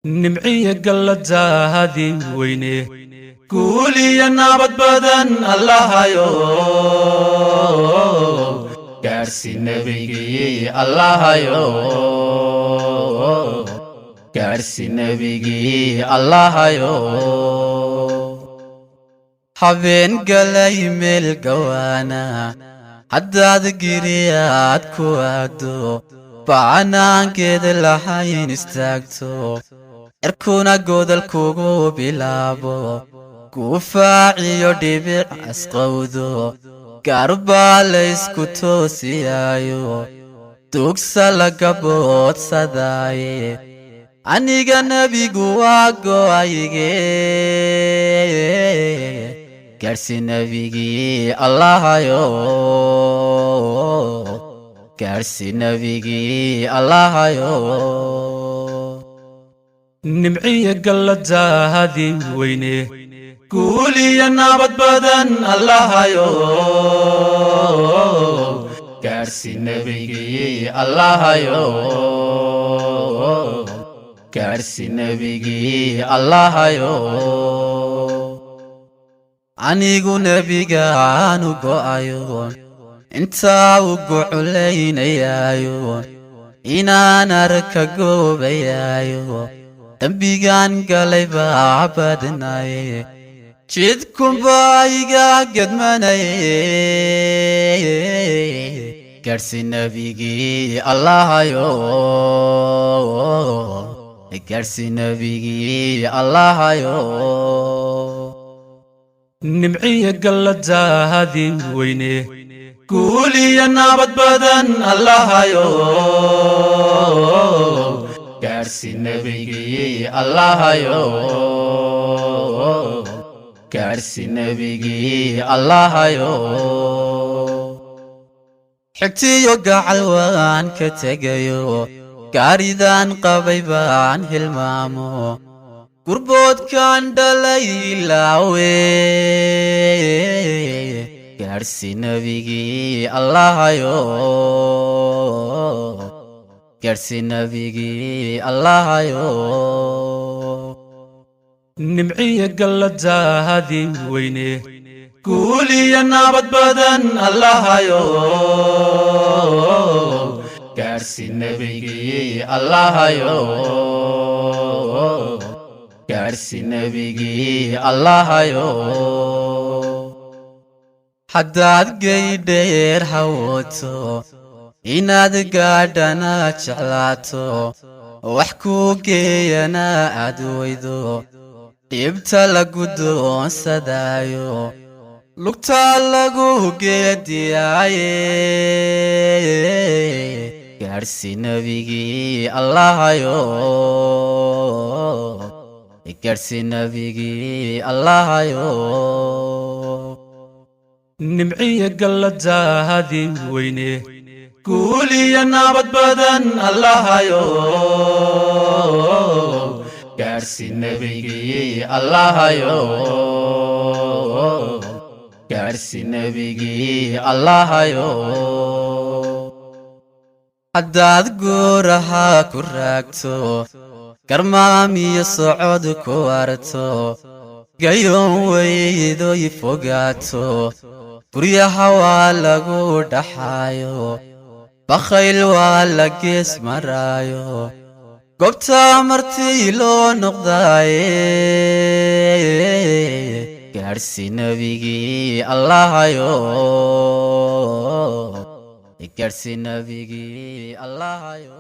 Nimciya galladaadii weyne, guuliya nabad badan Allahayo gaadhsi nebigii, Allahayo gaadhsi nebigii, Allahayo. Habeen galay meel gawaana haddaad giriyaad ku aado, bacanaankeeda lahayn istaagto, cirkuna godol kugu bilaabo, guufaaciyo dhibic asqowdo, gaarbaa laysku toosiyaayo, dugsa laga boodsadaaye, aniga nebigu waa go'ayge, gaadhsi nebigii, Allahayo gaadhsi nebigii, Allahayo. Nimciya galladaadii weyne, guuliya nabad badan Allahayo gaadhsi nebigii, Allahayo gaadhsi nebigii, Allahayo. Anigu nebigaanu go'ayo, intaa u guculaynayaayo, inaan arka goobayaayo, dembigaan galay baa badnaye, jidkunbaa iga gedmanaye, gaadhsi nebigii, Allahayo gaadhsi nebigii, Allahayo. Nimciya galladaadii weyne, guuliya nabad badan Allahayo gaadhsi nebigii, Allahayo gaadhsi nebigii, Allahayo. Xigtiyo gacal waan ka tegayo, gaaridaan qabay baan hilmaamo, gurboodkaan dhalay ilaawe, gaadhsi nebigii, Allahayo gaadhsi nebigii, Allahayo. Nimciya galladaadii weyne, guuliya nabad badan Allahayo gaadhsi nebigii, Allahayo gaadhsi nebigii, Allahayo. Haddaad geydheer hawooto, inaad gaadhana jeclaato, wax kuu geeyana aad weydo, dhibta lagu doonsadaayo, lugtaa lagu geediyaaye, gaadhsi nebigii, Allahayo gaadhsi nebigii, Allahayo. Nimciya galladaadii weyne, guuliya nabad badan Allahayo gaadhsi nebigii, Allahayo gaadhsi nebigii, Allahayo. Haddaad guuraha ku raagto, garmaamiyo socod ku arto, gayoon weydoy fogaato, guryaha waa lagu dhaxaayo, bakhayl waa la gees maraayo, goobta martii loo noqdaaye, gaadhsi nebigii, Allahayo gaadhsi nebigii, Allahayo.